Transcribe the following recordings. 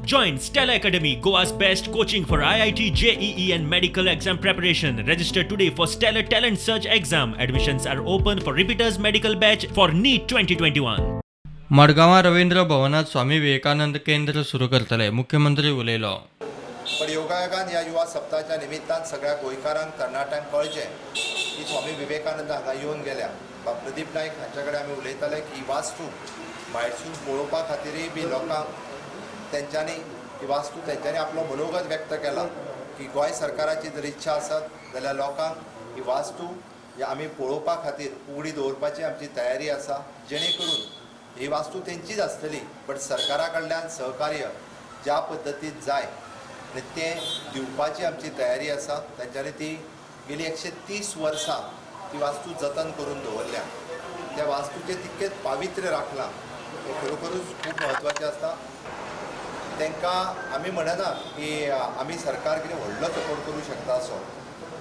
Join Stella Academy, Goa's best coaching for IIT, JEE, and medical exam preparation. Register today for Stellar Talent Search exam. Admissions are open for repeaters medical batch for NEET 2021. मडगांवां रवींद्र भवनात स्वामी विवेकानंद केंद्र सुरू करतले, मुख्यमंत्री उलयलो. पण योगायोगान ह्या युवा सप्ताहाच्या निमित्तान सगळ्या गोंयकारांक, तरणाट्यांक कळचें की स्वामी विवेकानंद हांगा येवन गेल्या. बाब प्रदीप नायक हांच्या कडेन आमी उलयताले की ही वास्तू भायरसून पळोवपा खातीरय बी लोकांक तेंच्यांनी ही वास्तू, तेंच्यांनी आपलो मनोगत व्यक्त केला की गोंय सरकाराची जर इच्छा आसत जाल्यार लोकांक ही वास्तू ही आमी पळोवपा खातीर उगडी दवरपाची आमची तयारी आसा, जेणे करून ही वास्तू तेंचीच आसतली, बट सरकारा कडल्यान सहकार्य ज्या पद्दतीन जाय आनी तें दिवपाची आमची तयारी आसा. तेंच्यांनी ती गेली 130 वर्सां ती वास्तू जतन करून दवरल्या. त्या वास्तूचें तितकेंच पावित्र्य राखलां, हें खरोखरूच खूब म्हत्वाचें आसता. तांकां आमी म्हणना की आमी सरकार कितें व्हडलो सपोर्ट करूं शकता असो,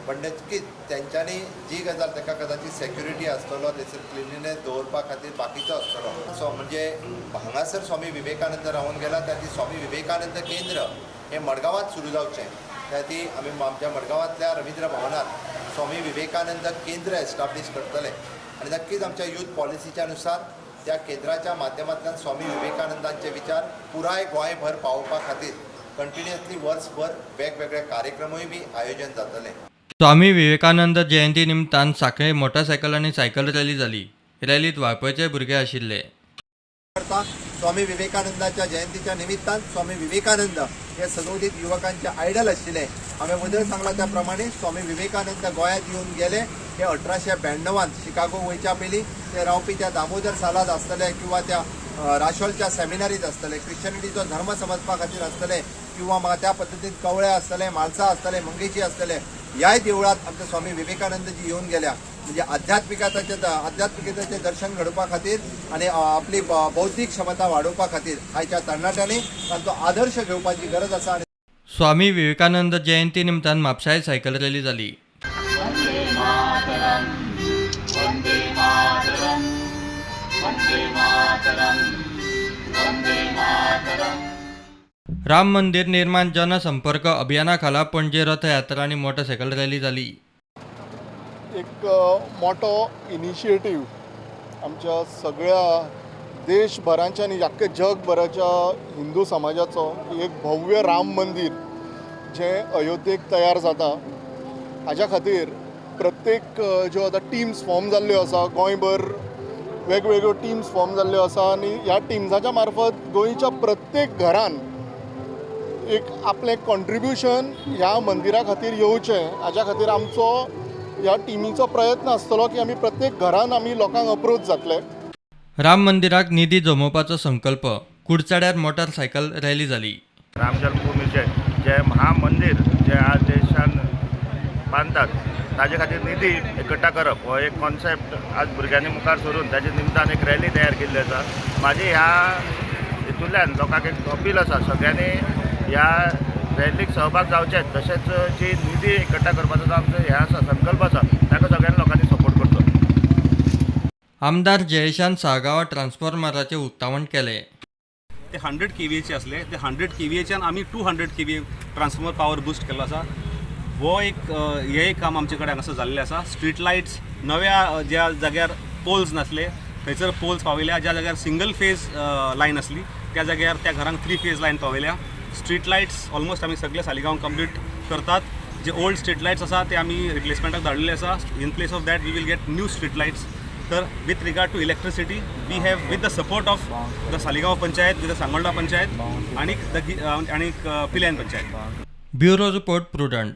पण नक्कीच तेंच्यांनी जी गजाल ताका कदाचित सेक्युरिटी आसतलो, थंयसर क्लिनलीनेस दवरपा खातीर बाकीचो आसतलो. सो म्हणजे हांगासर स्वामी विवेकानंद रावन गेला, त्या खातीर स्वामी विवेकानंद केंद्र हें मडगांवांत सुरू जावचें. त्या खातीर आमी आमच्या मडगांवांतल्या रवींद्र भवनात स्वामी विवेकानंद केंद्र एस्टाब्लीश करतले आनी नक्कीच आमच्या यूथ पॉलिसीच्या नुसार त्या केंद्राच्या माध्यमांतल्यान स्वामी विवेकानंदांचे विचार पुराय गोंयभर पावोवपा खातीर कंटिन्युअसली वर्सभर वेगवेगळे कार्यक्रमूय बी आयोजन जातलें. स्वामी विवेकानंद जयंती निमतान सांखळे मोटरसायकल आनी सायकल रॅली जाली. रॅलीत वाळपयचे भुरगे आशिल्ले. करता स्वामी विवेकानंदाच्या जयंतीच्या निमित्तान स्वामी विवेकानंद हे सदोदित युवकांचे आयडल आशिल्ले. हांवें वदळ सांगला त्या प्रमाणे स्वामी विवेकानंद गोंयांत येवन गेले हे 1892त. शिकागो वयच्या पयलीं ते रावपी त्या दामोदर सालांत आसतले किंवा त्या राशोलच्या सेमिनारीत आसतले, क्रिश्चनिटीचो धर्म समजपा खातीर आसतले किंवा म्हाका त्या पद्दतीन कवळे आसतले, म्हालसा आसतले, मंगेशी आसतले, ह्याय देवळात आमचे स्वामी विवेकानंदजी येवन गेल्या. म्हणजे आध्यात्मिकताचें दर्शन घडोवपा खातीर आनी आपली बौद्धीक क्षमता वाडोवपा खातीर आयच्या तरणाट्यांनी तांचो आदर्श घेवपाची गरज आसा आनी स्वामी विवेकानंद जयंती निमतान म्हापशाय सायकल रॅली जाली. मातरम्, वन्दे मातरम्, वन्दे मातरम्, वन्दे मातरम्. राम मंदिर निर्माण जनसंपर्क अभियाना खाला पणजे रथयात्रा आनी मोटरसायकल रॅली जाली. एक मोठो इनिशिएटीव आमच्या सगळ्या देशभरांच्या आनी आख्ख्या जगभराच्या हिंदू समाजाचो की एक भव्य राम मंदीर जें अयोध्येक तयार जाता, हाज्या खातीर प्रत्येक ज्यो आतां टिम्स फॉर्म जाल्ल्यो आसा, गोंयभर वेगवेगळ्यो टिम्स फॉर्म जाल्ल्यो आसा आनी ह्या टिम्साच्या मार्फत गोंयच्या प्रत्येक घरान एक आपलें कॉन्ट्रिब्युशन ह्या मंदिरा खातीर येवचें, हाज्या खातीर आमचो ह्या टिमीचो प्रयत्न आसतलो की आमी प्रत्येक घरान आमी लोकांक अप्रोच जातले. राम मंदिराक निधी जमोवपाचो संकल्प. कुडचड्यार मोटरसायकल रॅली जाली. राम जन्मभूमीचें जें महामंदीर जें आज देशान बांदतात, ताजे खातीर निधी एकट्टा करप हो एक कॉन्सेप्ट आज भुरग्यांनी मुखार सरून ताजे निमतान एक रॅली तयार केल्ली आसा. म्हाजी ह्या हितूंतल्यान लोकांक एक अपील आसा, सगळ्यांनी ह्या रॅलीक सहभाग जावचेच, तशेंच जी निधी एकट्टा करपाचो जो आमचो हें आसा, संकल्प आसा, ताका सगळ्यांनी लोकांनी सपोर्ट करचो. आमदार जयेशान साळगांवा ट्रान्सफॉर्मराचें उक्तावण केलें. ते 100 केवीएचे आसले. ते 100 केवीएच्यान आमी 200 केवीए ट्रान्सफॉर्मर पावर बुस्ट केल्लो आसा. हो एक हें एक काम आमचे कडेन हांगासर जाल्लें आसा. स्ट्रीट लायट्स नव्या ज्या जाग्यार पोल्स नासले थंयसर पोल्स पावयल्या. ज्या जाग्यार सिंगल फेज लायन आसली त्या जाग्यार त्या घरांक थ्री फेज लायन पावयल्या. स्ट्रीट लायट्स ऑलमोस्ट आमी सगळे सालिगांव कंप्लीट करतात. जे ओल्ड स्ट्रीट लायट्स आसा ते आमी रिप्लेसमेंटाक धाडलेले आसा. In place of that we will get new street lights. तर with regard to electricity, we have, with the support of the Saligao panchayat, with the Sangolda panchayat आनी the आनी पिल्यान panchayat. Bureau report, Prudent.